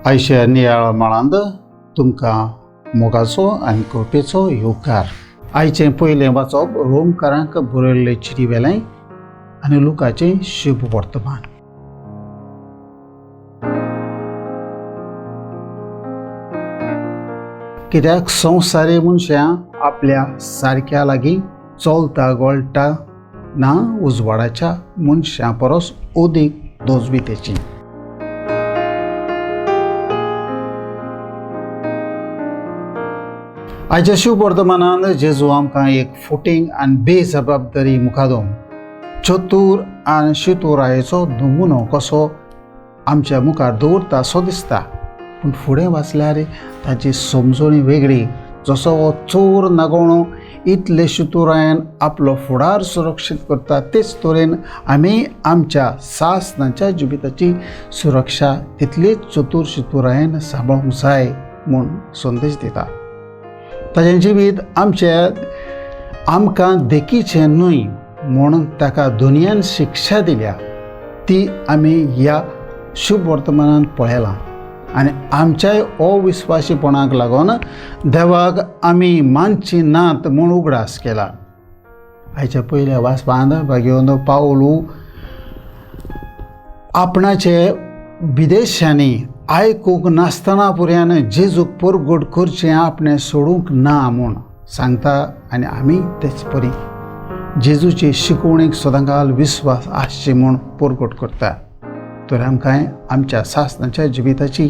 आयच्या नियाळ माळांत तुमकां मोगाचो आनी कृपेचो येवकार. आयचें पयलें वाचप रोमकारांक बरयल्ले चिटी वेलें आनी लुकाचें शुभ वर्तमान. कित्याक संवसारी मनशां आपल्या सारक्या लागीं चलता गळटा ना उजवाडाच्या मनशां परस अदीक दोजवितेची. आयच्या शुभ वर्तमानान जेजू आमकां एक फुटींग आनी बेजबाबदारी मुखादोम चतूर आनी शितुरायेचो नमुनो कसो आमच्या मुखार दवरता असो दिसता. पूण फुडें वाचल्यार ताची समजणी वेगळी. जसो हो चोर नागोवणो इतले शितुरायेन आपलो फुडार सुरक्षीत करता, तेच तरेन आमी आमच्या सासनाच्या जिविताची सुरक्षा तितलीच चतूर शितुरायेन सांबाळूंक जाय म्हूण संदेश दिता. ताचें जिवीत आमकां देखीचें न्हय म्हणून ताका दुनियान शिक्षा दिल्या ती आमी ह्या शुभ वर्तमानान पळयलां. आनी आमच्याय अविस्वाशीपणाक लागून देवाक आमी मानची नात म्हूण उगडास केला. आयच्या पयल्या वाचपांत भागेवंत पावलू आपणाचे विदेशांनी आयकूंक नासतना पुर्यान जेजूक परगट करचें आपणें सोडूंक ना म्हूण सांगता. आनी आमी तेच परी जेजूचे शिकवणीक सदांकाल विस्वास आसचे म्हूण परगट करता. तर आमकां आमच्या सासनाच्या जिविताची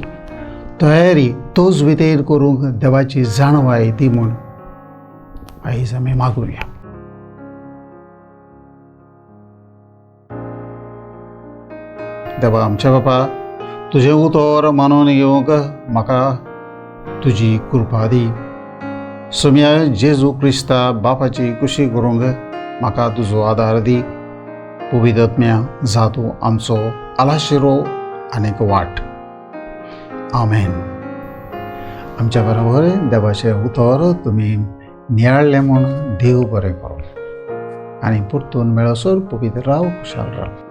तयारी तोच वितेर करूंक देवाची जाणवाय दी म्हूण आयज आमी मागुया. देवा आमच्या बापा, तुजें उतर मानून घेवंक म्हाका तुजी कृपा दी. सोम्या जेजू क्रिस्ता बापाची कुशी करूंक म्हाका तुजो आदार दी. पवित्रत्म्या जा तूं आमचो आलाशिरो आनीक वाट. आमेन. आमच्या बरोबर देवाचें उतर तुमी नियाळ्ळें म्हूण देव बरें करूं आनी परतून मेळसर पवित्र राव, खुशाल राव.